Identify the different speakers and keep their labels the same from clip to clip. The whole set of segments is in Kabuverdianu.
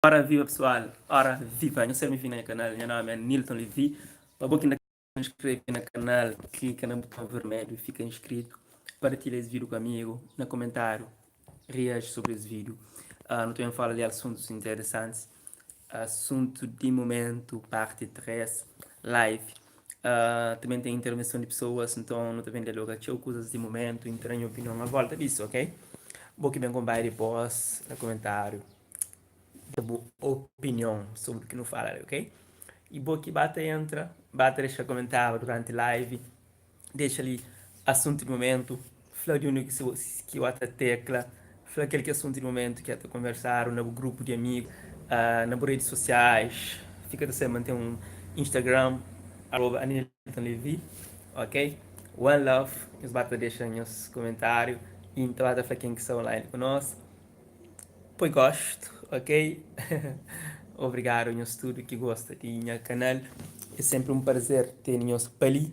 Speaker 1: Ora viva pessoal, ora viva, nhos ser bem-vindo na nha canal, nha nome é Nilton Levy, pa bo ki inda ka inscreve na canal, clica na botão vermelho e fica inscrito, partilha esse vídeo ku amigo, na comentário reage sobre esse vídeo, uh, nu também fala de assuntos interessantes, assunto de momento, parte 3, live, uh, também tem intervenção de pessoas, então nu também dialoga txeu coisas de momento, entra nha opinião à volta disso, ok? Bo ki ben com bai dipós na comentário da bu opinion sobri ki nu fala li, ok? I bo ki ba ta entra, ba ta dexa komentáriu duranti live, dexa li asuntu di momentu, fla di undi ki ki bu ta tekla, fla kel ki asuntu di momentu ki ta konversadu na bu grupu di amigu, na bu redi sosiais, fika ta sabe ma N ten un Instagram, arroba Anilton Levy, ok? One love, nhos ba ta dexa nhos komentáriu i N ta ba ta fla ken ki sta online ku nos. Poi gosto, ok? Obrigado nhos tudo ki gosta di nha canal. É sempre um prazer ter nhos pa li,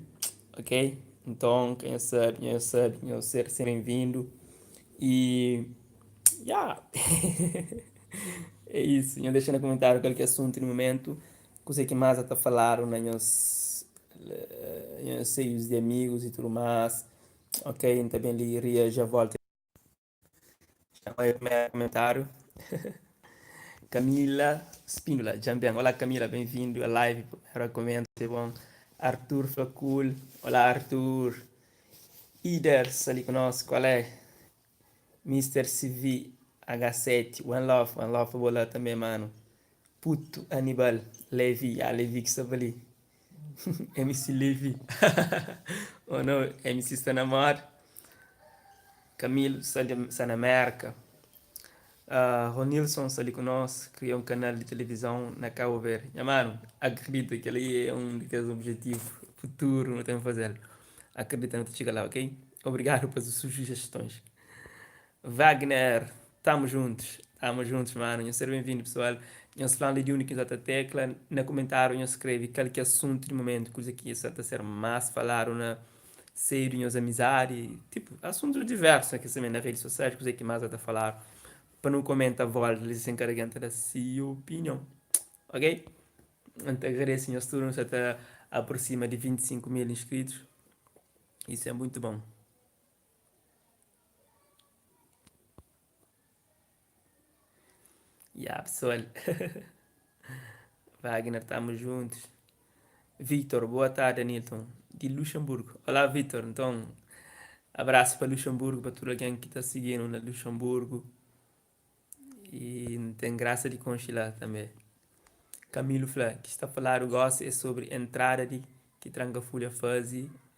Speaker 1: ok? Então, quem sabe, nhos sabe, nhos ser sempre bem-vindo. E yeah. É isso. Nhos deixa na comentário qualquer assunto no momento. Kuzê ki más ta faladu na nhos, nhos seios di amigos e tudo mais. Ok, N ta ben li reage a volta. Chama aí primeiro comentário. Camila Spíndola, Jambem. Olá Camila, bem-vindo à live. Primeiro comenta, é bom. Arthur Facul. Olá Arthur. Iders ali conosco, qual é? Mr. CV H7, One Love, One Love pra bola também, mano. Puto Anibal, Levi, ah, Levi que estava ali. MC Levi. oh não, MC está na moda. Camilo sta na Merka. Uh, Ronilson sta ali ku nos, kria un kanal di televizon na Cabo Verde. Nha mano, akredita que ali é un di kes objetivu futuru nu ten fazel. Akredita nu ta txiga la, ok? Obrigado pa sugestões. Wagner, tamo juntos, tamo juntos, mano. Nhos ser bem-vindo, pessoal. Nhos flan li di undi ki nhos ta tecla. Na comentário nhos skrebe kal ki é assunto di momento, kuza ki sa ta ser más falado na seio di nhos amizadi, tipo, assuntos diversos aqui também na redes sociais, kuza ki más ta falado. Pa nu comenta volta li sem cada alguém ta da si opinião, ok? N ta agradece nhos tudo, nu sa ta aproxima di 25 mil inscritos. Isso é muito bom. Ya, pessoal. Wagner, estamos juntos. Victor, boa tarde, Anilton. De Luxemburgo. Olá, Victor. Então, abraço para Luxemburgo, para tudo alguém que está seguindo na Luxemburgo. E tem graça de conche lá também. Camilo fla, que está a falar o gosto é sobre entrada de que Tranka Fulha faz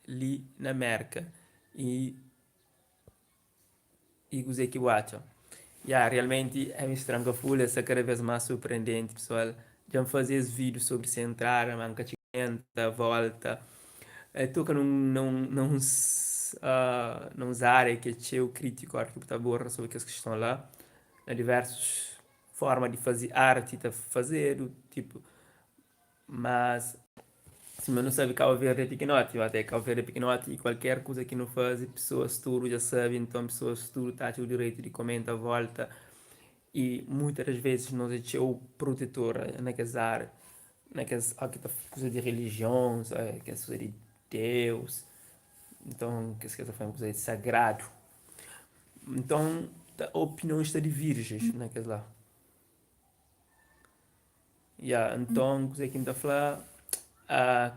Speaker 1: li na América. E E kuzê ki bu atxa? Ya, realmenti MC Tranka Fulha sta kada vez más surpreendenti pesoal. Dja N faze es vídiu sobri se entrada, ma N ka txiga entra, volta. El toka nun nun na uns na uns ária ki é txeu krítiku óras ki bu ta aborda sobri kes kiston la. Na diversus forma di faze arti ta fazedu, tipu Mas, sima nu sabe Cabo Verde é pikinoti, até Cabo Verde é pikinoti e kualker kuza ki nu faze pesoas tudu dja sabe, nton pesoas tudu ta atxa o direitu di komenta volta e muitas das vezes nos é txeu protetor na kes área, na kes ó ki ta kuza di relijion, kes kuza di Deus, nton kes ki ta fla kuza di sagradu, nton opinions ta divirjes na kes la. Ya, nton kuzê ki N ta fla?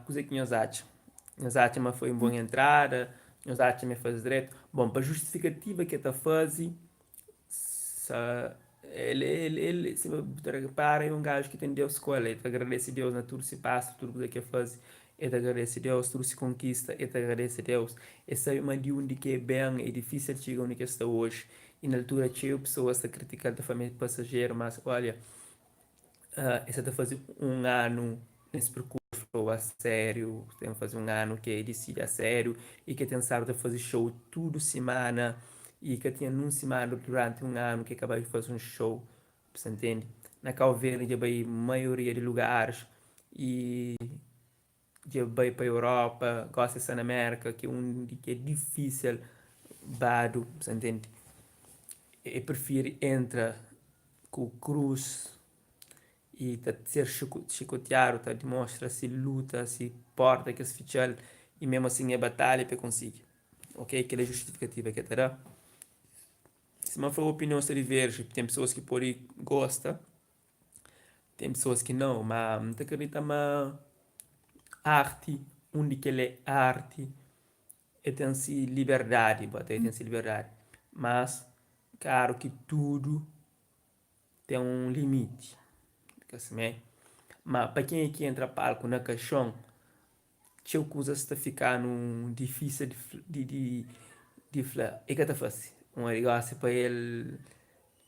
Speaker 1: Kuzê ki nhos atxa? Nhos atxa ma foi un bon entrada? Nhos atxa ma el faze dretu? Bon, pa justifikativa ki el ta faze, sa el el el si bu ta repara é un gaju ki ten Deus ku el, el ta agradese Deus na tudu se pasu, tudu kuza ki el faze, el ta agradese Deus, tudu se konkista, el ta agradese Deus. El sabe ma di undi ki el ben é difísil txiga undi ki el sta oji. I na altura txeu pesoas ta kritika-l ta fla ma é pasajeru, mas olha, el sa ta faze un anu nes perkursu a sériu, ten faze un anu ki el disidi a sériu i ki el ten stadu ta faze show tudu simana i ka tinha nun simana duranti un anu ki el ka bai faze un show, bu sa ntende? Na Kau Verdi dja bai maioria di lugaris i dja bai pa Europa, gosi el sta na Merka ki é undi ki é difísil badu, bu sa ntende? El prifiri entra ku krus. I ta ser xikotiadu, ta dimostra si luta, si porta ki es fitxa-l i mésmu asin e batalha pa e konsigi. Ok, kel é justifikativa ki e ta da. Sima N fla, opinions ta diverji, ten pesoas ki pode gosta, ten pesoas ki nau, ma N ta kridita ma arti, undi ki el é arti, el ten si liberdadi, el ten si liberdadi. Mas, klaru ki tudu ten un limiti, ka simé? Ma pa kenha ki entra palku na kaxon, txeu kuzas ta fika-nu difísil di fla. E ka ta fase. Pamodi gosi pa el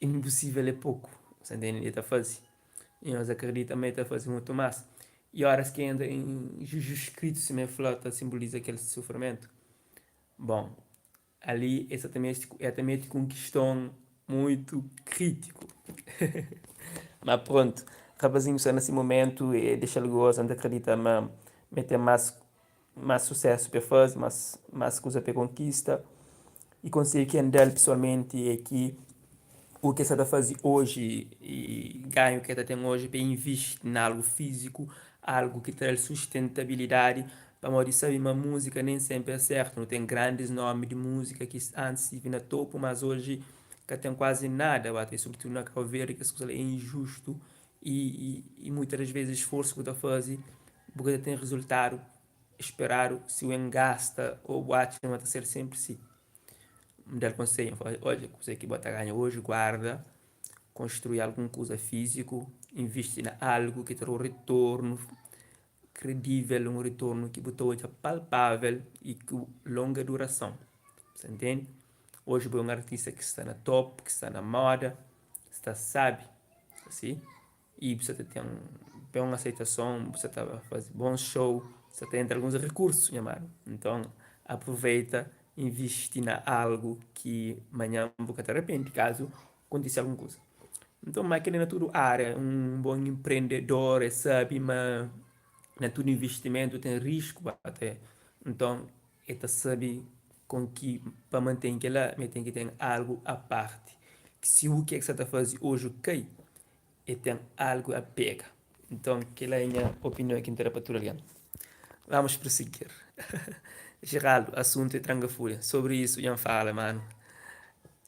Speaker 1: inposível é poku, sa ntende? El ta fase. I nhos akredita ma el ta fase mutu más. I óras ki entra Jizus Kristu, sima el fla, ta sinboliza kel sufrimentu. Bon, Ali el sta ta mete el ta mete ku un kiston muitu krítiku. Ma prontu, rapazinhu sta na si mumentu, e dexa-l goza, N ta kridita ma ma el ten más más susésu pa el faze, más más kuza pa el konkista. I konsedju ki N da-l pesoalmenti é ki u ki el sta ta faze oji i ganhu ki el ta ten oji pa el invisti na algu fíziku, algu ki ta da-l sustentabilidadi Pamodi sabe ma múzika nen senpri é sértu. Nu ten grandis nómi di múzika ki antis stive na topu, mas oji ka ten kuazi nada ba ta. I sobritudu na Kau Verdi kes kuza la é injustu i i muitas das vezes sforsu ki bu ta faze bu ka ta ten rizultadu speradu si bu engasta ô bu atxa ma ta ser senpri si. N da-l konsedju, N fla, odja kuzê ki bu ta ganha oji guarda, konstrui algun kuza fíziku, invisti na algu ki ta da-u ritornu. Kredível, un ritornu ki bu ta odja palpável i ku longa durason. Sa ntende? Oji bo é un artista ki sta na top, ki sta na moda, sta sabi, si, i bu sa ta ten bon aseitason, bu sa ta faze bons show, sa ta entra alguns rikursu, nha manu. Nton, aproveita, invisti na algu ki manhan bu ka ta rapende kazu kontise algun kuza. Nton, ma kel-li na tudu ária, un bon enprendedor é sabe ma na tudu investimentu ten risku até. Nton, el ta sabe kon ki pa mantén kel-la, ma el ten ki ten algu a parti. Si u ke ki sa ta faze oji kai, el ten algu a pega. Nton, kel-la é nha opinion ki N ta da pa tudu algen. Vamos prosseguir. Geraldo, asuntu é tranka fulha. Sobri isu dja N fala, manu.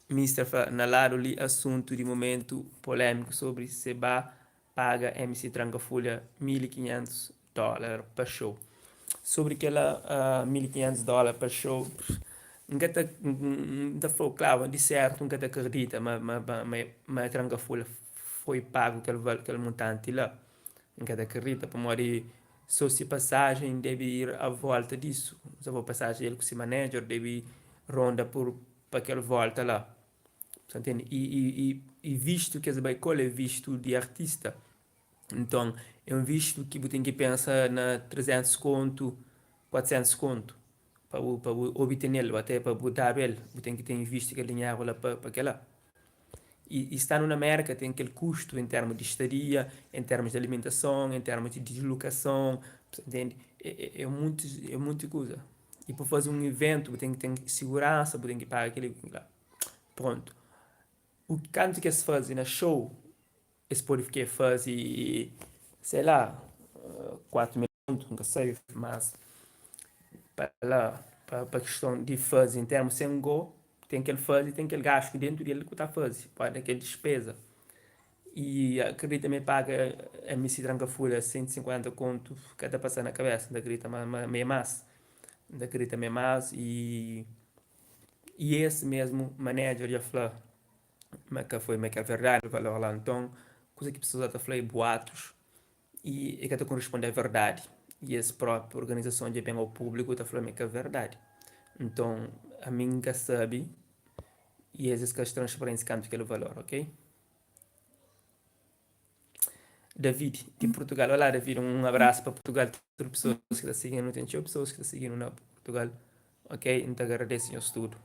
Speaker 1: Mister fla, Na ladu li asuntu di mumentu polémiku sobri se ba paga MC Tranka Fulha 1500 dólar pa show. Sobri kela 1500 dólar pa show, N ka ta, N ta fla-u klaru, di sértu N ka ta kridita ma ma ma Tranka Fulha foi pagu kel kel montanti la. N ka ta kridita pamodi so si pasajen debe ir a volta disu. N ta fla-u pasajen el ku si manager debe ronda pur. pa kel volta la. Sa ntende? I, i, i, i vistu ki es bai ku el é vistu di artista. Nton, é un vistu ki bu ten ki pensa na 300 kontu, 400 kontu pa bu, pa bu obtene-l ô até pa bu dadu el. Bu ten ki ten invisti kel dinheru la pa, pa kel-la. I, i standu na Mérka ten kel kustu en termu di stadia, en termus di alimentason, en termus di dislokason, sa ntende? É, é, é munti, é munti kuza. I pa faze un iventu bu ten ki ten siguransa, bu ten ki paga kel-li ku kel-la. Prontu. U kantu ki es faze na show, es pode ke faze, sei la, 4 mil kontu, N ka sabe, mas pa la, pa pa kiston di faze en termu sen go, ten kel faze, ten kel gastu dentu di el ku ta faze, pode kel dispeza. I akredita ma e paga MC Tranka Fulha 150 kontu ka ta pasa na kabesa, N ta akredita ma ma é más, N ta akredita ma é más i i es mesmu manager dja fla ma ka foi ma ka verdadi valor la, nton kuza ki pesoas ta fla é boatus i e ka ta koresponde a verdadi i es propi organizason dja ben ao públiku ta fla ma é ka verdadi, nton ami N ka sabe i es es ka transparenti kantu kel valor, ok. David di Portugal. Olá David, um abraço pa Portugal, tudo pessoas que ta seguindo, tem txeu pessoas que ta seguindo na Portugal. Ok, N ta agradece nhos tudo.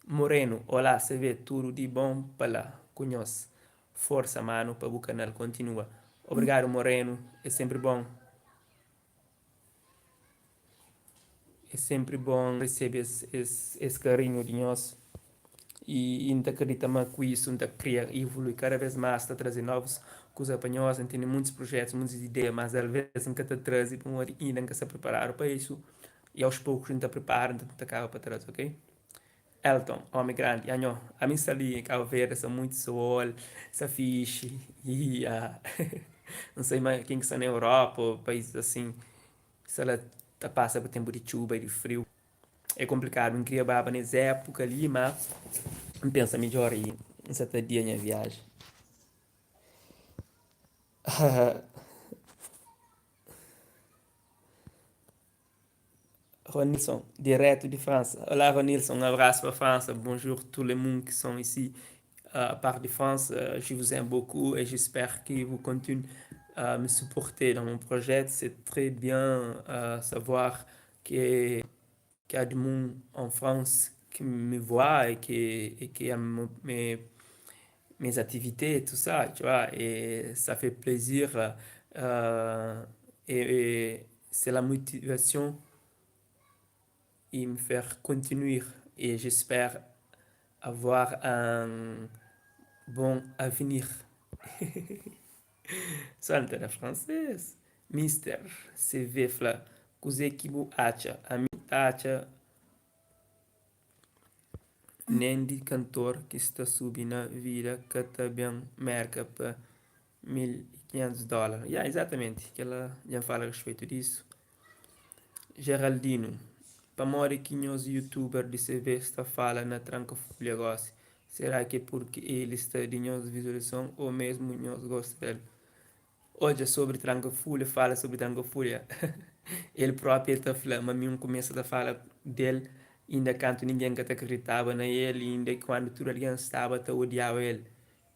Speaker 1: Moreno, olá CV, tudo di bom pa lá ku nhos. Força mano pa bu canal continua. Obrigado Moreno, é sempre bom. É sempre bom recebe es, es, es carinho di nhos. I N ta kridita ma ku isu N ta kria ivului kada bês más, ta traze novus kuza pa nhos. N tene muntus prujetus, muntus ideia, mas alvês N ka ta traze pamodi inda N ka sta priparadu pa isu. I aos poukus N ta pripara, N ta kaba pa traze, ok? Elton, Omi grandi, anho, ami N sta li Kabu Verdi, sta muitu sol, sta fixi, i N sai ma ken ki sta na Europa o paizis asin, sta la ta pasa pa tenpu di txuba i di friu. É konplikadu, N kria baba nes épuka li, má N pensa midjór i N sa ta adia nha viaji. Ronilson, direto de França. Olá Ronilson, um abraço para França. Bonjour tout le monde qui sont ici à part de France. Je vous aime beaucoup et j'espère que vous continuez à me supporter dans mon projet. C'est très bien à savoir que qu'il y a du monde en France qui me voit et qui, et qui aime mes, mes activités et tout ça, tu vois, et ça fait plaisir euh, et, et c'est la motivation et me faire continuer et j'espère avoir un bon avenir. Santa da francês. Mister CV fla, Kuzê ki bu atxa? Ami N ta atxa nen di kantor ki sta subi na vida ka ta ben Merka pa 1500 dólar. Ya, izatamenti, kel-la dja N fala respetu disu. Geraldino, Pamodi ki nhos youtuber di CV sta fala na tranka fulha gosi? Será ki é purki el sta di nhos vizualizason ô mesmu nhos gosta del? Odja sobri tranka fulha, fala sobri tranka fulha. El propi el ta fla ma mi N kumesa ta fala del inda kantu ningen ka ta kriditaba na el, inda kuandu tudu algen staba ta odiaba el.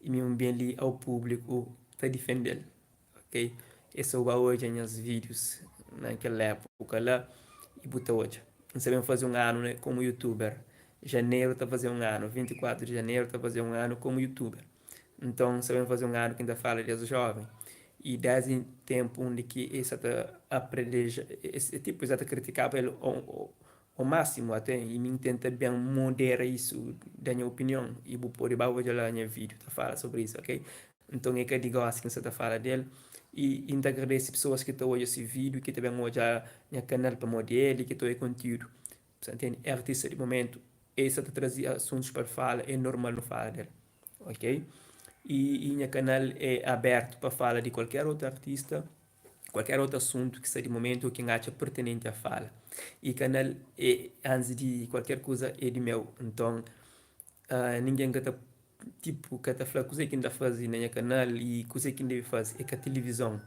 Speaker 1: I mi N ben li au públiku ta difende-l. Ok, é so ba odja nhas vídius na kel épuka la i bu ta odja. N sta ben faze un anu komu youtuber. Janeru ta faze un anu, 24 di janeru ta faze un anu komu youtuber. Nton, N sta ben faze un anu ki N ta fala di es jóven. I désdi ténpu undi ki es sa ta apredeja, es tipu es sa ta kritikaba el o másimu até, i mi N tenta ben modera isu, da nha opinion, i bu pode ba odja la nha vídiu ta fala sobri isu, ok? Nton é ka di gósi ki N sta ta fala di el. I N ta agradese pesoas ki ta odja si vídiu, ki ta ben odja nha kanal pamodi el i ki ta odja kontiúdu. Bu sta ntende? É artista di momentu, el sta ta traze asuntus pa el fala, é normal nu fala di el, ok? I i nha kanal é abertu pa fala di kualker otu artista, kualker otu asuntu ki sta di momentu ô ki N atxa pertinenti a fala. I kanal é, antis di kualker kuza, é di meu. Nton, ningen ka ta Tipu ka ta fla kuzê ki N ta faze na nha kanal i kuzê ki N debe faze. É ka tilivizon.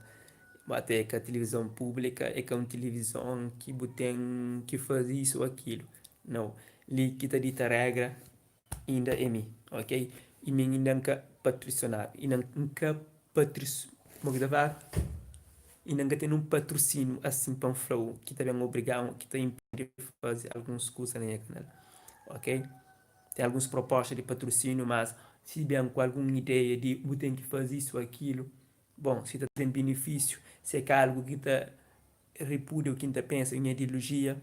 Speaker 1: Ate é ka tilivizon públika, é ka un tilivizon ki bu ten ki faze isu ô akilu. Nau. Li ki ta dita régra inda é mi, ok? I mi inda N ka patrisionadu. Inda N ka patris, kuma ki ta fladu? Inda N ka ten un patrusíniu asin pa N fla-u ki ta ben obriga-m, ki ta inpidi faze alguns kuza na nha kanal, ok? Ten alguns proposta di patrusíniu, mas si ben ku algun ideia di bu ten ki faze isu o akilu, bon, si ta ten binifisiu, si é ka algu ki ta ripudia u ki N ta pensa, nha ideolojia,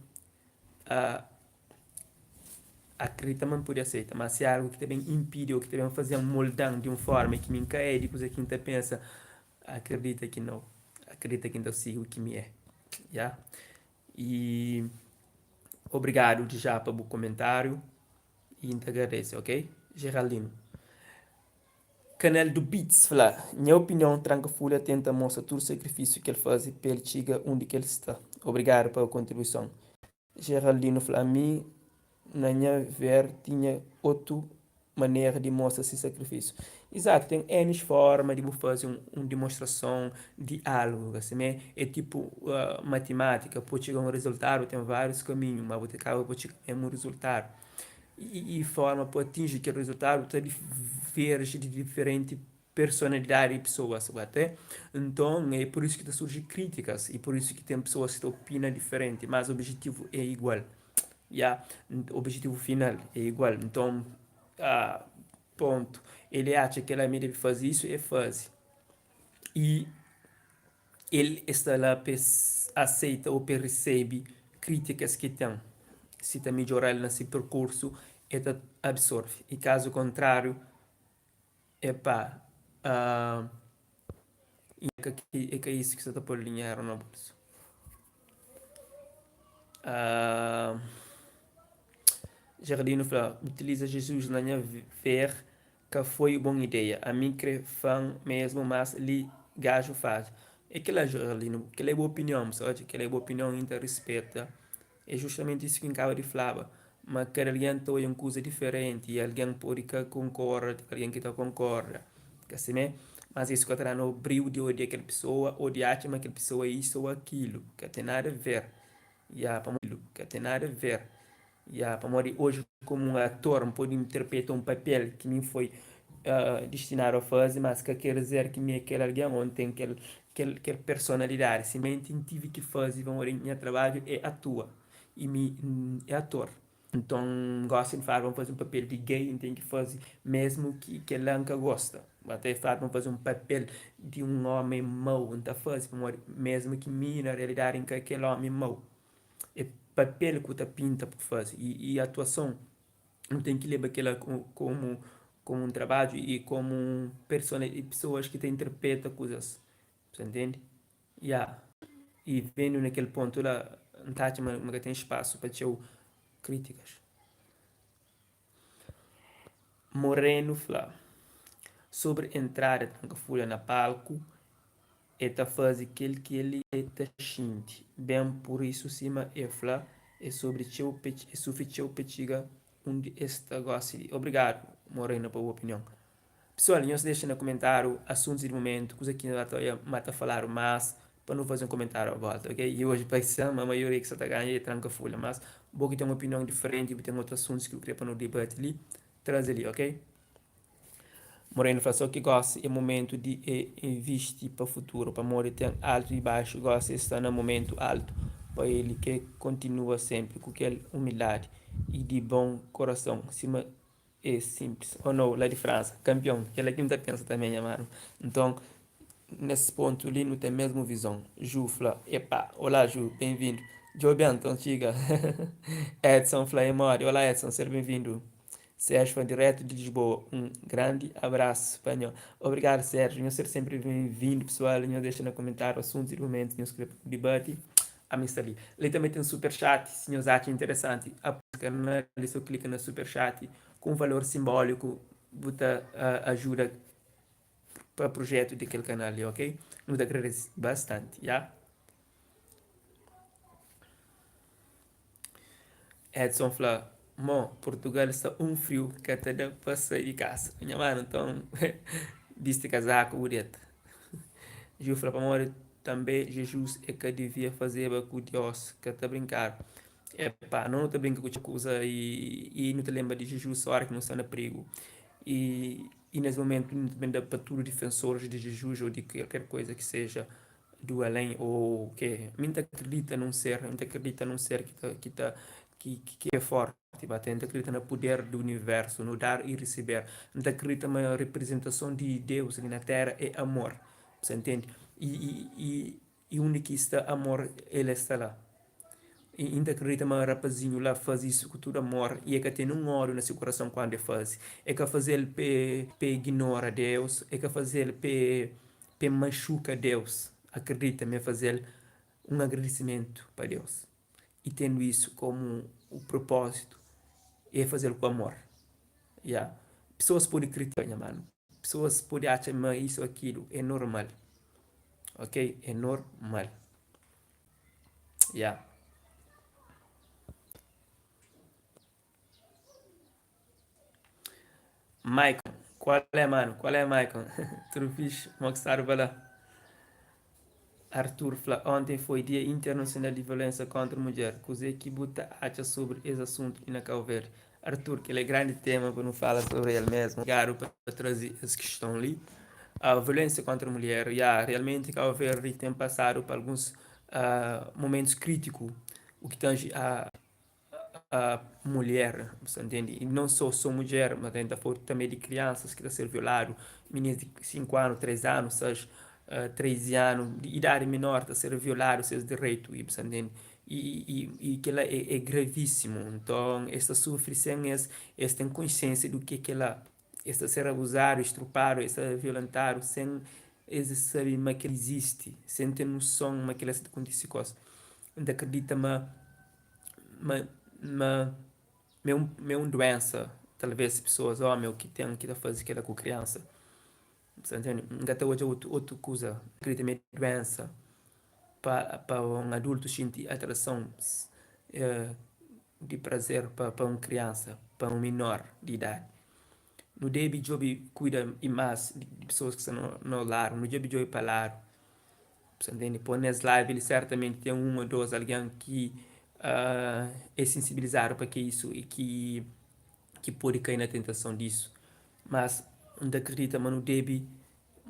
Speaker 1: akredita ma N pode aseita, ma si é algu ki ta ben inpidi o ki ta ben faze-m molda-m di un forma ki mi N ka é di kuze ki N ta pensa, akredita ki nau, akredita ki N ta sigi u ki mi é, ya. I obrigadu di já pa bu komentáriu i N ta agradese, ok? Geraldino. Canal do Beats fla, Nha opinion, Tranka Fulha tenta mostra tudu sakrifisiu ki el faze pa el txiga undi ki el sta. Obrigadu pa kontribuison. Geraldino fla, Ami Na nha ver tinha otu manera di mostra si sakrifisiu. Izatu, ten N forma di bu faze un dimostrason di algu, ka simé? É tipu matimátika, pa bu txiga un rizultadu ten várius kaminhu, ma bu ta kaba pa txiga mésmu rizultadu. I forma pa atinji kel rizultadu ta diverji di diferenti personalidadi di pesoas, bu ate? Nton, é pur isu ki ta surji krítikas i pur isu ki ten pesoas ki ta opina diferenti, mas objetivu é igual. Ya, objetivu final é igual. Nton, pontu. El atxa kel ami debe faze isu, el faze. I el sta la pa es aseita ô pa el resebe krítikas ki ten. Si ta midjora-l na se perkursu, el ta. absorve i kazu kontráriu epá é ka isu ki sa ta pô-l dinheru na bolsu. Jardino fla, utiliza Jesus na nha ver ka foi bon ideia. Ami kre fan mesmo mas li gajo fadja. É kela Jardino, kela é bu opinion, bu sa odja, kela é bu opinion i N ta rispeta. É justamenti isu ki N kaba di flaba, ma kada algen ta odja un kuza diferenti i algen pode ka konkorda, ten algen ki ta konkorda, ka simé? Mas isu ka ta da-nu briu di odia kel pesoa ô di atxa ma kel pesoa é isu ô akilu, ka ten nada ver. Ya, pamodi ka ten nada ver. Ya, pamodi oji komu un ator N pode interpreta un papel ki mi foi destinadu a faze, mas ka ker dizer ki mi é kel algen ô N ten kel kel kel personalidadi. Simenti N tive ki faze pamodi nha trabadju é atua i mi N é ator. Nton gósi N fladu pa N faze un papel di gay N ten ki faze mesmu ki kel-la N ka gosta. Até fladu pa N faze un papel di un ómi mau N ta faze pamodi mesmu ki mi na realidadi N ka kel ómi mau. É papel ku ta pinta pa faze i atuason nu ten ki leba kela komu komu un trabadju i komu pesoas ki ta interpreta kuzas. Bu ta ntende? Ya. I vendu na kel pontu la, N ta atxa ma ka ten spasu pa txeu krítikas. Moreno fla, Sobri entrada tranka fulha na palku, E ta faze kel ki el ta xinti ben, pur isu sima e fla, e sufri txeu pa txiga undi e sta gosi li. Obrigadu Moreno pa bu opinion. Pesoal, nhos dexa na kumentariu asuntus di mumentu, kuza ki nhos ta odja ma ta faladu mas, pa nu faze un kumentariu a volta, ok? I oji parse ma maioria ki sa ta ganha e tranka fulha, mas bo ki ten un opinion diferenti, bu ten otu asuntus ki bu kre pa nu dibati li, traze li, ok? Moreno fla so ki gosi é momentu di e invisti pa futuru pamodi ten altu i baxu gosi e sta na momentu altu pa el ke kontinua senpri ku kel umildadi i di bon korason sima é sinplis oh no la di Fransa kanpion kel-la ki nu ta pensa tanbe nha manu nton nes pontu li nu ten mesmu vizon Ju fla epa olá Ju ben-vindu djobe anton txiga Edson fla é modi olá Edson ser ben-vindu. Sérgio fla direto di Lisboa um grandi abraço pa nho. Obrigado Sérgio, nho ser sempre bem vindo pessoal, nho deixa na comentário assuntos e momentos nho kre debate, ami sta li. Li também tem super chat, se nhos atxa interessante apoia canal é só clica na super chat com um valor simbólico bu ta uh, ajuda pa projeto di kel canal li, ok? Nu ta agradece bastante, ya? Edson fla, Mo, Portugal sta un friu ka ta da pa sai di kasa. Nha manu, nton bisti kazaku bu deta. Ju fla, Pamodi tanbe Jesus e ka divia fazeba ku Dios ka ta brinkadu. Epa, no nu ta brinka ku txeu kuza i nu ta lenbra di Jesus ora ki nu sta na prigu. I i nes momentu nu ta ben da pa tudu difensoris di Jesus o di kualker kuza ki seja do além ou ke mi nta acredita num ser mi nta acredita num ser ki ta ki ta ki ki é forti ba ta acredita na poder do universo no dar e receber nta acredita ma representason di Deus li na terra é amor sa entende e e e e undi ki sta amor el sta la e nta acredita ma rapazinho la fazi isso ku tudo amor e el ka ten um ódio na se coração quando el fazi el ka fazel pe pe ignora Deus el ka fazel pe pa e machuka Deus, akredita ma e faze-l un agradesimentu pa Deus. I tendu isu komu u propózitu, e faze-l ku amor. Ya. Pesoas pode kritika nha manu, pesoas pode atxa ma isu akilu, é normal. Ok, é normal. Ya. Maicon, qual é mano? Qual é Maicon? Tudo fixe? Mo ki stadu pa la? Arthur fla, ontem foi dia internacional di violência contra mudjer. Kuzê ki bu ta atxa sobri es assuntu li na Cabo Verde? Arthur, kel é grandi tema pa nu fala sobri el mesmo. Obrigadu pa traze es kiston li. A violência contra mulher, ya, realmente Cabo Verde tem passadu pa alguns uh, momentos crítico, o que tange a a mulher, bu sta ntende? I non so so mudjer, ma ta for tanbe di kriansas ki ta ser violadu, minis di 5 anu, 3 anu, 6, 13 anu, di idadi menor ta ser violadu ses direitu, i bu sta ntende? I kela é gravíssimu. Nton, es ta sufri sen es es ten konsiénsia du ke kela. Es ta ser abuzadu, strupadu, es ta violentadu sen es sabe ma kel izisti, sen ten noson ma kela sta ta kontise ku es. N ta kridita ma ma ma ma é un duénsa, talvês pesoas ómi ô ki ten ki ta faze kela ku kriansa. Sa ntende? N ka ta odja otu otu kuza. N kridita ma é duénsa pa pa un adultu xinti atrason di prazer pa pa un kriansa, pa un minor di idadi. Nu debe djobe kuida i más di pesoas ki sta na nos ladu, nu debe djobe pa ladu. Sa ntende? Po nes live li sertamenti ten un ô dos algen ki é sensibilizadu pa ke isu i ki ki pode kai na tentason disu. Mas N ta kridita ma nu debe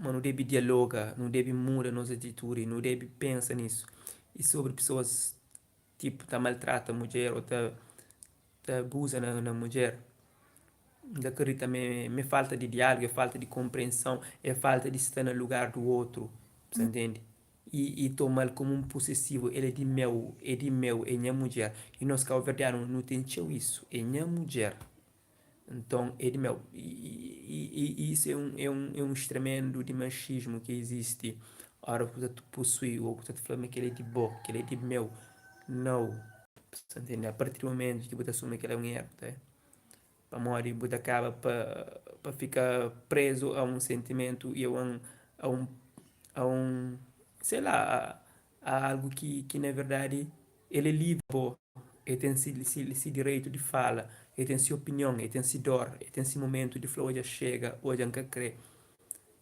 Speaker 1: ma nu debe dialoga, nu debe muda nos atitudi, nu debe pensa nisu. I sobri pesoas tipu ta maltrata mudjer ô ta ta abuza na na mudjer, N ta kridita ma é falta di diálogu, é falta di konprenson, é falta di sta na lugar di otru, bu ta ntende? I i toma-l komu un pusesivu, el é di meu, é di meu, é nha mudjer. I nos kauverdianu nu ten txeu isu, é nha mudjer. Nton é di meu. I isu é un é un é un stremendu di maxismu ki izisti ora ku ta pusui ô ku ta fla ma kel-li é di bo, kel-li é di meu. Nau. Sa ntende? A partir di mumentu ki bu ta asumi kel-la é un eru, ta Pamodi bu ta kaba pa pa fika prezu a un sentimentu i a un a un a un sei la a algu ki ki na verdadi el é livri bo el ten si si si direitu di fala, el ten si opinion, el ten si dor, el ten si mumentu di fla odja xega, odja N ka kre.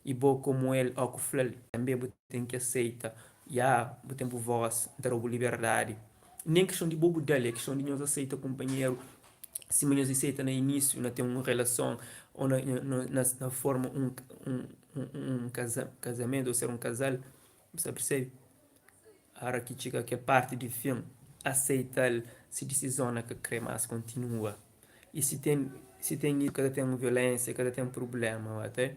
Speaker 1: I bo komu el ó ku fla-l tanbe bu ten ki aseita, ya bu ten bu vós, N ta da-u bu liberdadi. Nen kiston di bo bu da-l, é kiston di nhos aseita kunpanheru sima nhos aseita na inísiu, na ten un relason ô na na na forma un un un kazamentu ô ser un kazal. Bu sta persebe? Ora ki txiga kel parti di fin, aseita-l si disizon na ka kre más kontinua. I si ten si ten ka ta ten violénsia, ka ta ten prubléma, ate.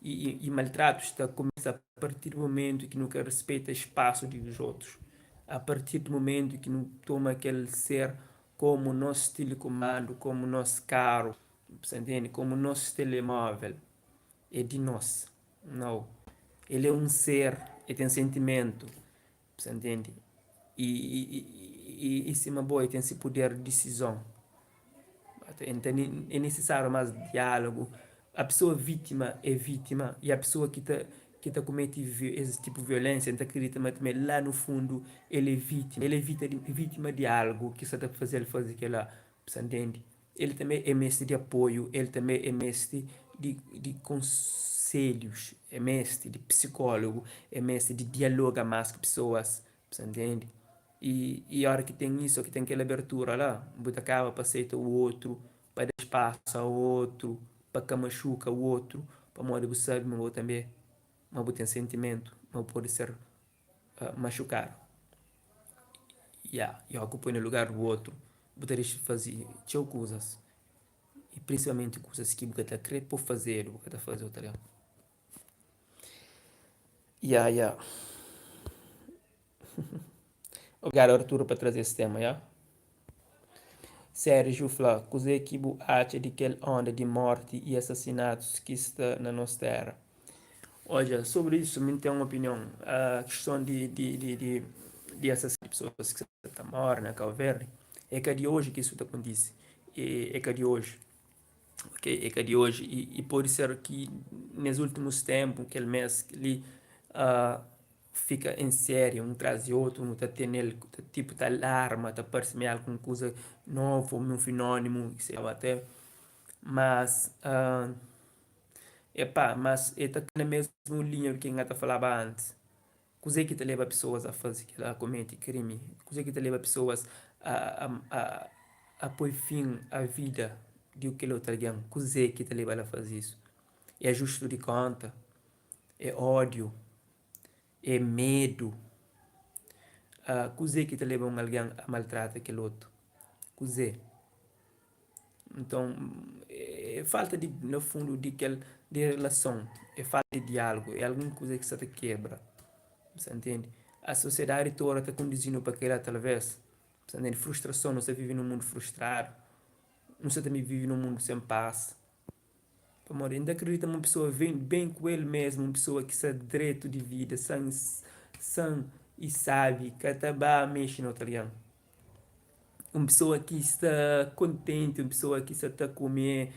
Speaker 1: I, i, i maltratus ta kumesa a partir di mumentu ki nu ka respeita spasu di os otus, a partir di mumentu ki nu toma kel ser komu nos tilikumandu, komu nos karu, bu sta ntende? Komu nos telemóvel, é di nos. Nau. El é un ser, el ten sentimentu, bu sta ntende? I, i, i sima bo, el ten se puder di disizon. É nisisáriu más diálogu. A pesoa vítima é vítima i a pesoa ki ta ki ta kumete es tipu violénsia, N ta kridita ma tanbe la nu fundu el é vítima. El é vítima di algu ki sta ta faze-l faze kel-la, bu sta ntende? El tanbe e meste di apoiu, el tanbe e meste di di konselhus, e meste di psikólogu, e meste di dialoga más ku pesoas, bu sa ntende? I i óra ki ten isu, ki ten kel abertura la, bu ta kaba pa seita u otru, pa da spasu a otru, pa ka maxuka u otru, pamodi bu sabe ma bo tanbe ma bu ten sentimentu, ma bu pode ser maxukadu. Ya, i óki bu poi na lugar di otu, bu ta dexa di faze txeu kuzas, i prinsipalmenti kuzas ki bu ka ta krê pa fazedu, bu ka ta faze otu algen. Ya, ya. Obrigadu Arturo pa traze es tema, ya. Sérgio fla, Kuzê ki bu atxa di kel onda di morti i asasinatus ki sta na nos téra? Odja, sobri isu mi N ten un opinion. Kiston di di di di di asasinu di pesoas ki sta ta móre na Kau Verdi, é ka di oji ki isu ta kontise. É ka di oji, ok? É ka di oji i pode ser ki nes últimus ténpu, kel mês li, fika en série un tras di otu, nu ta tene-l tipu ta alarma, ta parse ma é algun kuza novu, un finónimu, ate. Mas, epá, mas e ta na mesmu linha di ki N ta falaba antis. Kuzê ki ta leba pesoas a faze kel-la, a komete krimi? Kuzê ki ta leba pesoas a a a poi fin a vida di kel otu algen? Kuzê ki ta leba-l a faze isu? É ajustu di kónta? É ódiu? É medu? Kuzê ki ta leba un algen a maltrata kel otu? Kuzê? Nton, é falta di, na fundu, di kel di relason, é falta di diálogu, é algun kuza ki sta ta kebra, bu sta ntende? A sosiedadi toda ta konduzi-nu pa kel-la talvês. Bu ta ntende? Frustrason, nu sta vive nun mundu frustradu, nu sta tanbe vive nun mundu sen pas. Pamodi N ta kridita ma un pesoa ben ku el mesmu, un pesoa ki sta dretu di vida, san san i sabi, ka ta ba mexe na otu algen. Un pesoa ki sta kontenti, un pesoa ki sta ta kume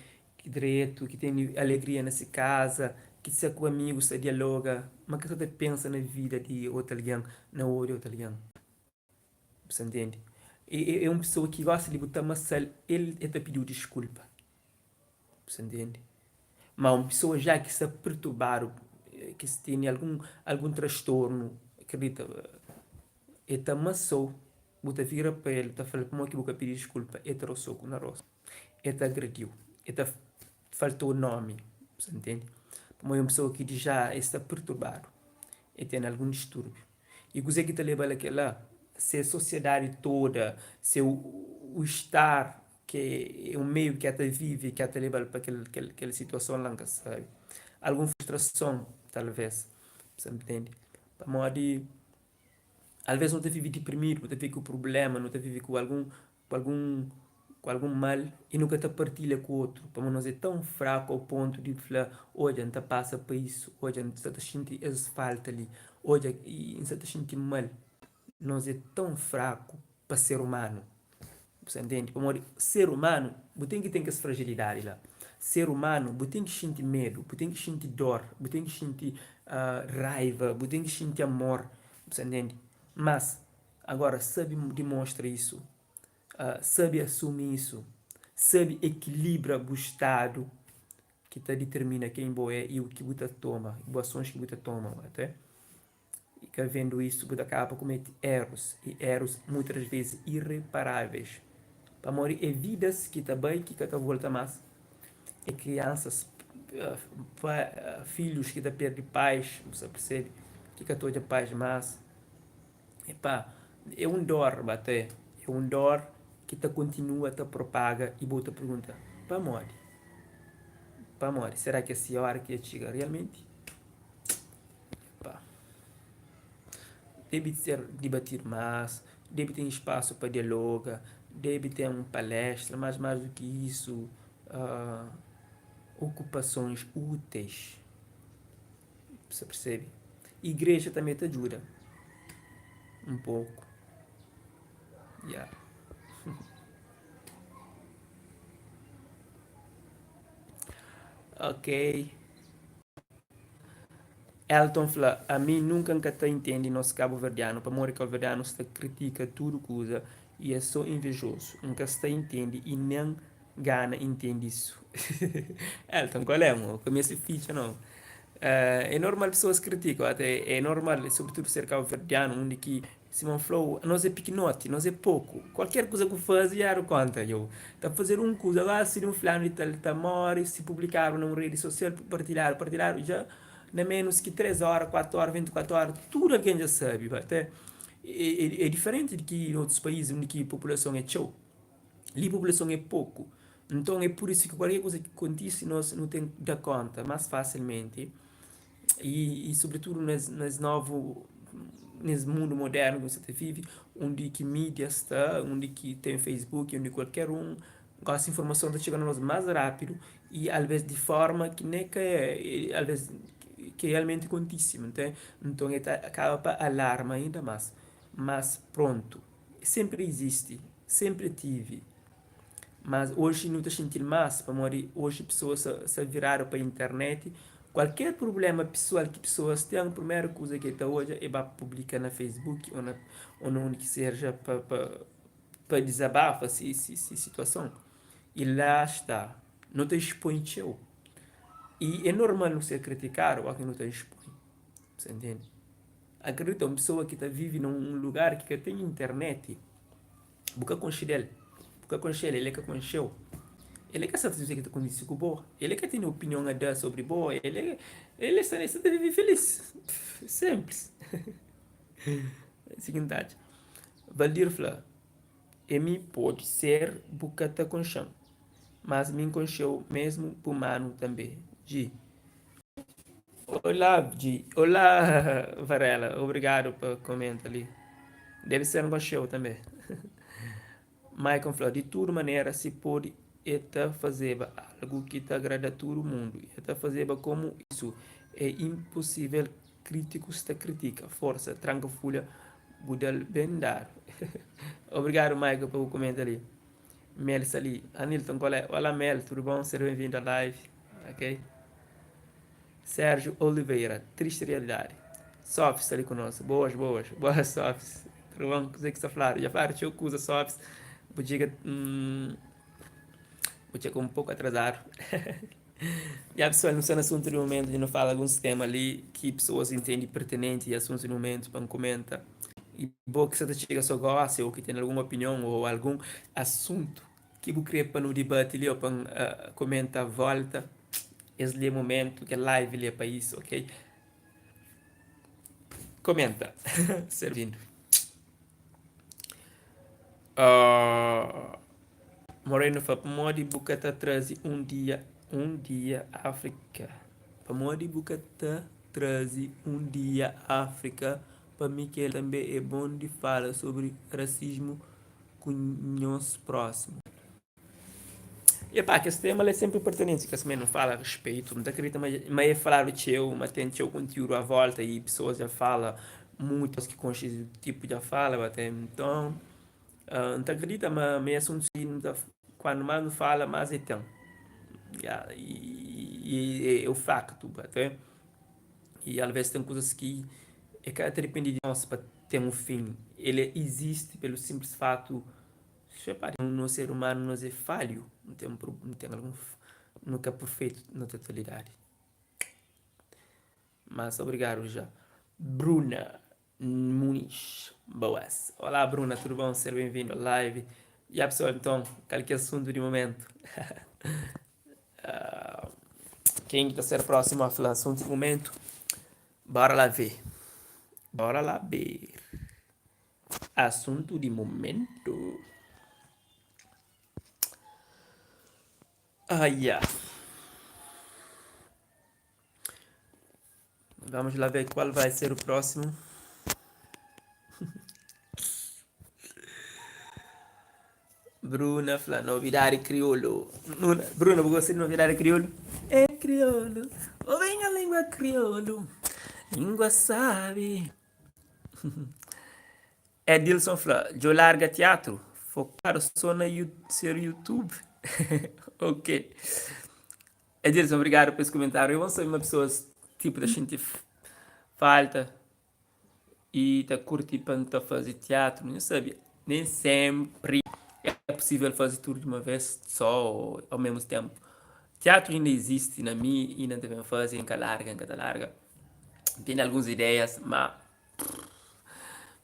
Speaker 1: dretu, ki tene alegria na se kaza, ki sta ku amigus ta dialoga, ma ka sta ta pensa na vida di otu algen, na odia otu algen. Bu sta ntende? É un pesoa ki gosta di bu ta masa-l, el ta pidi-u diskulpa. Bu sta ntende? Ma un pesoa ja ki sta perturbadu, ki tene algun algun trastornu, kridita, el ta masa-u, bu ta vira pa el, bu ta fla-l pamodi ki bu ka pidi diskulpa, el ta da-u soku na rostu, el ta agredi-u, el ta falta-u nomi, bu sta ntende? Pamodi un pesoa ki dja el sta perturbadu, el tene algun distúrbiu. I kuzê ki ta leba-l a kel-la? Se sosiadadi toda, se u estar ki é un meiu ki el ta vive ki ta leba-l pa kel situason la, N ka sabe. Algun frustrason, talvês. Bu sta ntende? Pamodi alvês nu ta vive diprimidu, nu ta vive ku prubléma, nu ta vive ku algun ku algun ku algun mal i nu ka ta partilha ku otu, pamodi nos é tãu fraku ao pontu di fla, odja N ta pasa pa isu, odja N sta ta xinti es falta li, odja N sta ta xinti mal. Nos é tãu fraku pa ser umanu, bu sta ntende? Pamodi ser umanu bu ten ki ten kes frajilidadi la. Ser umanu bu ten ki xinti medu, bu ten ki xinti dor, bu ten ki xinti raiva, bu ten ki xinti amor, bu sta ntende? Mas Agora sabe dimonstra isu, sabe asumi isu, sabe ekilibra bu stadu ki ta ditermina ken bo é i u ki bu ta toma, bu asons ki bu ta toma até. I ka vendu isu bu ta kaba pa kumete erus, i erus muitas das vezis ireparáveis. Pamodi é vidas ki ta bai ki ka ta volta mas, é kriansas, filhus ki ta perde pais, bu sa persebe, ki ka ta odja pais mas. Epá, é un dór, bate, é un dór ki ta kontinua ta propaga i bo ta pergunta, pamodi? Pamodi? Será ki é si óra ki dja txiga realmenti? Epá, debe ser dibatidu más, debe ten spasu pa dialoga, debe ten palestra, mas más du ki isu, okupasons úteis. Bu sa persebe? Igreja tanbe ta djuda un poku. Ya. Ok. Elton fla, Ami nunka N ka ta intende nos kabuverdianu pamodi kabuverdianu sta kritika tudu kuza i é so invejozu. N ka sta intende i nen Gana intendi isu. Elton, qual é mo? Ka meste fitxa não. É normal pessoas criticam, até é normal, sobretudo ser cabo-verdiano, undi ki sima N fla-u, nos é pikinoti, nos é poku. Kualker kuza ku faze já du konta dja-u. Ta fazedu un kuza, agora si di un fulanu di tal ta more, si publikadu na un redi sosial, partilhadu, partilhadu, dja na menus ki 3 ora, 4 ora, 24 ora, tudu algen dja sabe. Até é diferenti di ki na otus país undi ki populason é txeu. Li populason é poku, nton é pur isu ki kualker kuza ki kontise nos nu ten da konta más fasilmenti i i sobritudu nes nes novu nes mundu modernu ki nu sta ta vive undi ki mídia sta, undi ki ten facebook, undi kualker un gosi informason ta txiga na nos más rápidu i alves di forma ki ne ka é alves ki realmenti kontise, nton e ta kaba pa alarma inda más, mas prontu. Senpri izisti, senpri tive, mas oji nu ta xinti-l más pamodi oji pesoas sta viradu pa internet. Kualker prubléma pesoal ki pesoas ten, primeru kuza ki el ta odja é ba publika na facebook ô na ô na undi ki seja pa pa pa dizabafa si si si situason. I la sta, nu ta expõe txeu i é normal nu ser kritikadu óras ki nu ta expõe, bu sta ntende? Akredita, un pesoa ki ta vive na un lugar ki ka ten internet, bu ka konxe del, bu ka konxe-l, el ka konxe-u, el ka sabe kuzê ki ta kontise ku bo, el ka tene opinion a da sobri bo, el el sta el sta ta vive filis, senplis. Si ki N ta atxa. Valdir fla, E mi pode ser bu ka ta konxe-m, mas mi N konxe-u mesmu bu manu tanbe. Dji. Olá G, olá Varela, obrigadu pa komenta li. Debe ser un xeu tanbe. Maicon fla, di tudu manera si pode e ta fazeba algu ki ta agrada tudu mundu. E ta fazeba komu isu é inposivel kritikus ta kritika. Forsa, tranka fulha bu dal ben dadu. Obrigadu Maicon pa bu komenta li. Mel sta li. Anilton qual é? Olá Mel, tudo bom? Seja bem-vindo à live. Ok? Sérgio Oliveira, triste realidade. Sofis sta li conosco. Boas, boas. Boas, Sofis. Tudo bom? Kuzê ki sta fladu? Já fladu txeu kuza, Sofis. Bu txiga, hum, bu txiga um pouco atrasado. Ya pessoal, nu sta na assunto di momento, dja nu fala alguns tema li ki pessoas intendi pertinente e assunto di momento pa N comenta. I bo ki sa ta txiga so gosi ou ki ten algun opinion ou algun asuntu ki bu kre pa nu dibati li ou pa N komenta a volta, es li é momentu, kel live li é pa isu, ok? Komenta. Ser bindu. Moreno fla, pamodi bu ka ta traze un dia, un dia Afrika? Pamodi bu ka ta traze un dia Afrika? Pa mi kel tanbe é bon di fala sobri rasismu ku nhos prósimu. Epá, kes tema la é senpri pertinenti, ka sima nu fala respeito, N ta kridita ma ma é faladu txeu, ma ten txeu kontiúdu à volta i pesoas dja fala mutu, ki konxe tipu dja fala ba ten, nton N ta kridita ma ma é asuntu ki nu ta kuandu más nu fala más é ten, ya, i é o faktu ba ten. I alvês ten kuzas ki é ka ta dipende di nos pa ten un fin. El izisti pelu sinplis fatu, nos ser umanu nos é falhu, nu ten nu ten algun nu ka perfeitu na totalidadi. Mas obrigadu ja. Bruna Muniz Boas. Olá Bruna, tudu bon? Ser ben-vindu a live. Ya pessoal, nton, kal ki é asuntu di momentu? Ken ki ta ser prósimu a fla asuntu di momentu? Bora lá ver. Bora lá ver. Asuntu di momentu. Aia. Vamos lá ver qual vai ser o próximo. Bruna fla novidade crioulo. Bruna, bu gosta di novidade crioulo? É crioulo, oh vem a língua crioulo, língua sabe. Edilson fla, djo larga teatro, focado só na ser YouTube. Ok. Edilson, obrigado pa es comentário. É bom saber ma pessoas tipo ta xinti falta i ta kurti pa N ta faze tiatru. Nhos sabe, nen senpri é pusível faze tudu di uma vês só ô ao mesmu ténpu. Tiatru inda izisti na mi, inda N ta ben faze, N ka larga, N ka ta larga. N tene alguns ideias, má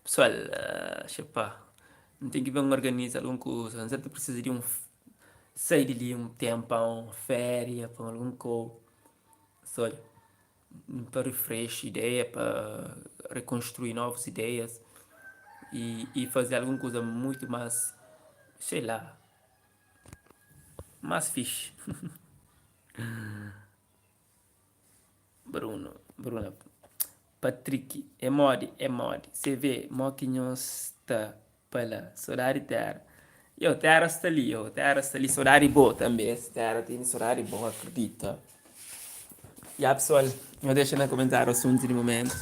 Speaker 1: pesoal, xepá, N ten ki ben organiza algun kuza. N sa ta prisiza di un sai di li un ténpu pa un féria, pa algun kou. Sô. Pa refresh ideia, pa rekonstrui novus ideias i i faze algun kuza muitu más, sei la, más fixi. Bruno, Bruna, Patrick, é modi, é modi, CV, mo ki nhos sta Pa la, sodadi tera. Yo, tera sta li, yo, tera sta li, sodadi bo tanbe, tera tene sodadi bo, akredita. Ya pesoal, nhos dexa na komentariu asuntu di mumentu,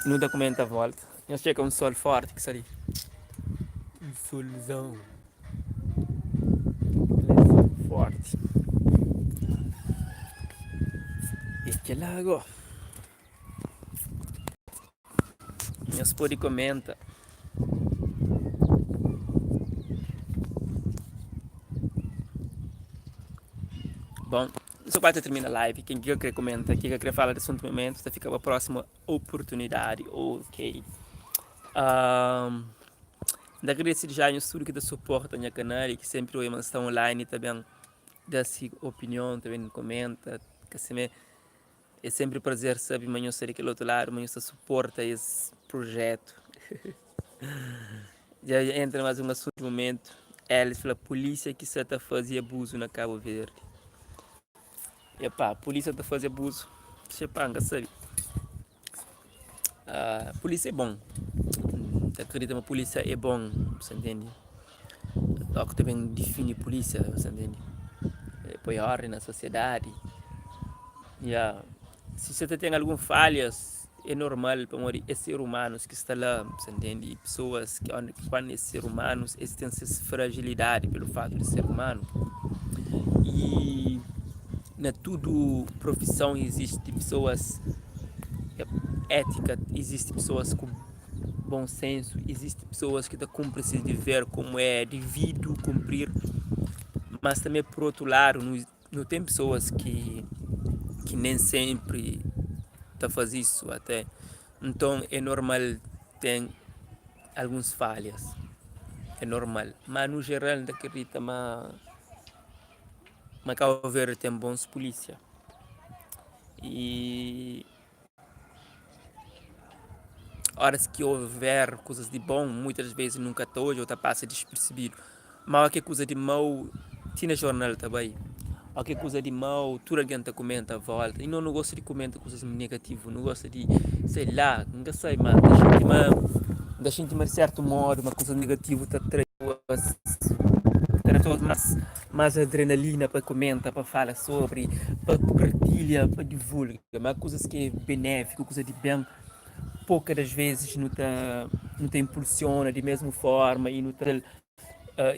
Speaker 1: nu ta kumenta volta. Nhos txeka un sol forti ki sta li, un solzon, kel é sol forti. E kel-la go. Nhos pode komenta. Bom, so quase termina live. Quem que quer comenta, quem que quer falar de assunto momento, tá fica para a próxima oportunidade. Ok. Um, da agradecer já nhos tudo que ta suporta nha canal e que sempre oi mas está online também dá si opinião, também comenta, que se me É senpri prazer sabe ma nhos sta di kel otu ladu, ma nhos ta suporta es prujetu. Dja entra más un asuntu di mumentu, Elis fla pulísia ki sa ta faze abuzu na Kabu Verdi. Epá, pulísia ta faze abuzu? Xepá, N ka sabe. Pulísia é bon. N ta kridita ma pulísia é bon, bu sa ntende. Tóki ta ben difini pulísia, bu sa ntende. Poi órdi na sosiedadi. Ya, si sa ta ten algun falhas é normal pamodi é ser umanus ki sta la, bu sa ntende. I pesoas ki kuandu é ser umanus es ten ses frajilidadi pelu fatu di ser umanu. I na tudu profison izisti pesoas étika, izisti pesoas ku bon sensu, izisti pesoas ki ta kunpri ses dever komu é devidu kunprir. Mas tanbe pur otu ladu nu ten pesoas ki ki nen senpri ta faze isu ate. Nton é normal ten alguns falhas, é normal. Ma nu jeral N ta kridita ma ma Cabo Verde ten bons pulisia i Óras ki houver kuzas di bon, muitas vezes nu ka ta odja ô ta pasa dispersebidu. Má óki é kuza di mau, ti na jornal ta bai. Óki é kuza di mau, tudu algen ta kumenta a volta. I nos nu gosta di kumenta kuzas negativu, nu gosta di, sei la, N ka sai má N ta xinti ma, N ta xinti ma di sertu modu ma kuzas negativu ta trai ta da pesoas más más adrenalina pa kumenta, pa fala sobri, pa partilha, pa divulga. Ma kuzas ki é benéfiku, kuza di ben, poka das vezis nu ta nu ta inpulsiona di mesmu forma i nu ta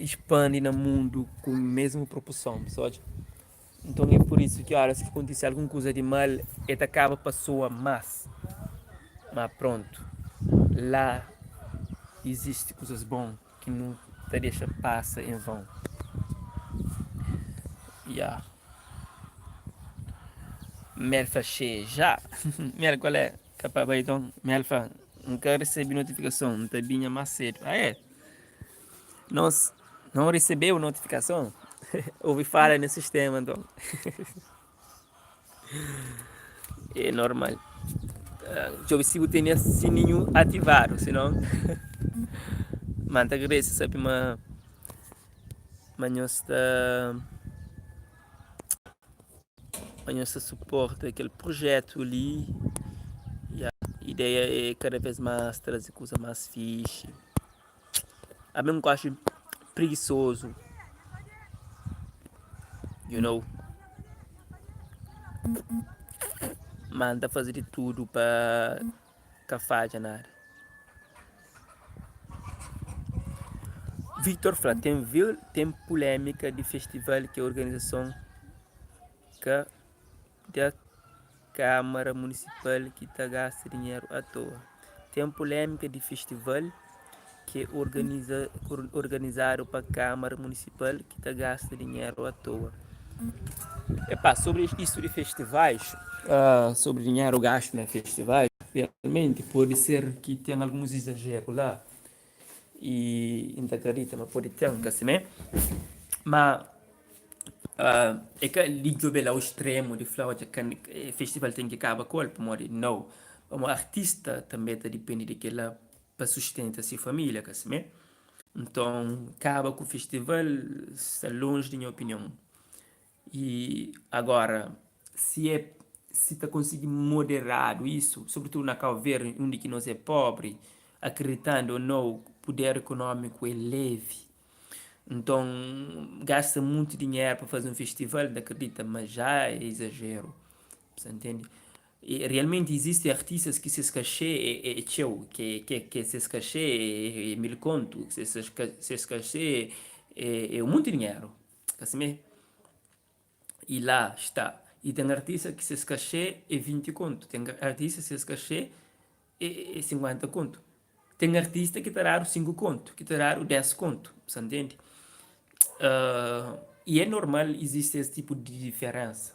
Speaker 1: ispandi na mundu ku mesmu proporson, bu odja? Nton é pur isu ki óras ki kontise algun kuza di mal el ta kaba pa soa más. Má prontu, la izisti kuzas bon ki nu ta dexa pasa en vãu. Ya. Mel fla xê já. Mel kual é? Ka pa bai nton. Mel fla N ka resebe notifikason, N ta binha más sedu. Ah é? Nos não recebeu notificação? Ouvi falha no sistema então. É normal. Djobe si bu tene sininhu ativadu, sinon ma N ta agradese sabe ma ma nhos ta ma nhos ta suporta kel projetu li. Ya, ideia é kada vez más traze kuza más fixi. Ami N gosta prigisozu, you know. Ma N ta faze di tudu pa ka fadja nada. Victor fla, ten vil ten pulémika di festival ki organizason ka da Kámara Munisipal ki ta gasta dinheru a toa. Ten pulémika di festival ki é organizadu pa Kámara Munisipal ki ta gasta dinheru a toa. Epá, sobri isu di festivais, sobri dinheru gastu na festivais, realmenti pode ser ki ten alguns izajeru la i N ta kridita ma pode ten, ka simé? Ma É ka di djobe la o stremu di fla odja festival ten ki kaba ku el pamodi nau pamodi artista tanbe ta dipende di kila pa sustenta si familia ka simé nton kaba ku festival sta lonji di nha opinion i agora si é si ta konsigi moderadu isu sobritudu na Kau Verdi undi ki nos é pobri akriditandu o nau puder ekonómiku é levi Nton, gasta munti dinheru pa faze un festival, N ta kridita ma já é izajeru. Bu sta ntende? E realmenti izisti artistas ki ses kaxê é txeu, ke ses kaxê é 1000 kontu, ses kaxê é un munti dinheru, ka simé? I la sta. I ten artista ki ses kaxê é 20 kontu, ten artista ki ses kaxê é 50 kontu. Ten artista ki ta dadu 5 kontu, ki ta dadu 10 kontu, sa ntende? I é normal izisti es tipu di diferensa.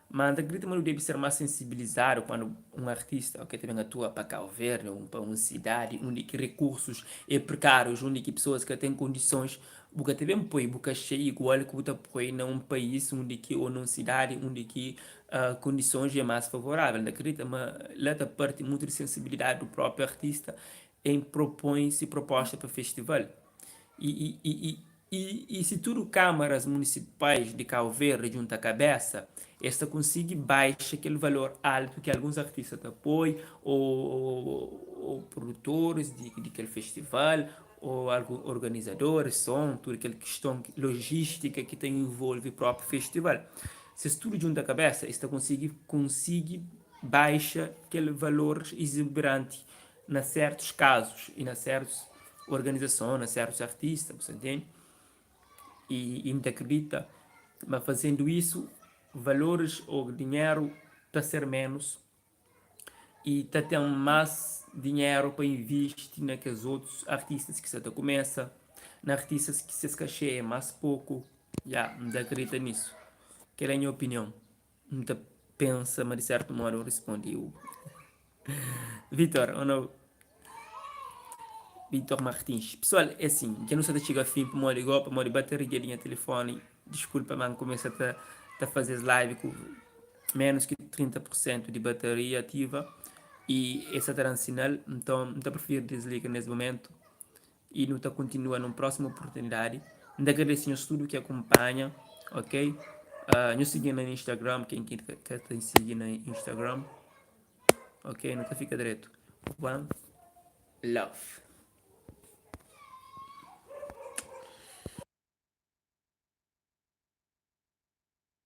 Speaker 1: Ma N ta kridita ma nu debe ser más sensibilizadu kuandu un artista ok ta ben atua pa Kau Verdi ô pa un sidadi undi ki rekursus é prekárius, undi ki pesoas ka ten kondisons, bu ka ta ben poi bu kaxê igual ki bu ta poi na un país undi ki ô na un sidadi undi ki kondisons é más favorável. N ta kridita ma la ta parti mutu di sensibilidadi du própi artista em propõe si proposta pa festival. I, i, i, i si tudu kamaras munisipais di Kau Verdi djunta kabesa, Es ta konsigi baixa kel valor altu ki alguns artista ta poi ô produtoris di kel festival ô algun organizadoris, son, tudu kel kiston lojistika ki ta involve própi festival. Si es tudu djunta kabesa, es ta konsigi konsigi baixa kel valor izuberanti na sertus kazus y na sertus organizason, na sertus artista, bu sta ntende? Y N ta kridita ma fazendu isu, valoris ô dinheru ta ser menus y ta ten más dinheru pa invisti na kes otus artistas ki sta ta kumesa, na artistas ki ses kaxê é más poku. Ya, N ta kridita nisu. Kel-la é nha opinion. N ta pensa ma di sertu modu N risponde-u. Vitor, ou nau? Vitor Martins. Pesoal, é sin, dja nu sa ta txiga fin pamodi go, pamodi bateria di nha telefoni, diskulpa ma N kumesa ta ta faze es live ku menus ki 30 pur sentu di bateria ativa y e sa ta da-m sinal, nton N ta prifiri disliga nes mumentu y nu ta kontinua nun prósimu oportunidadi. N ta agradese nhos tudu ki akunpanha, ok? Nhos sigi-m na Instagram, ken ki ka ta sigi na Instagram, ok? Nu ta fika dretu. One love.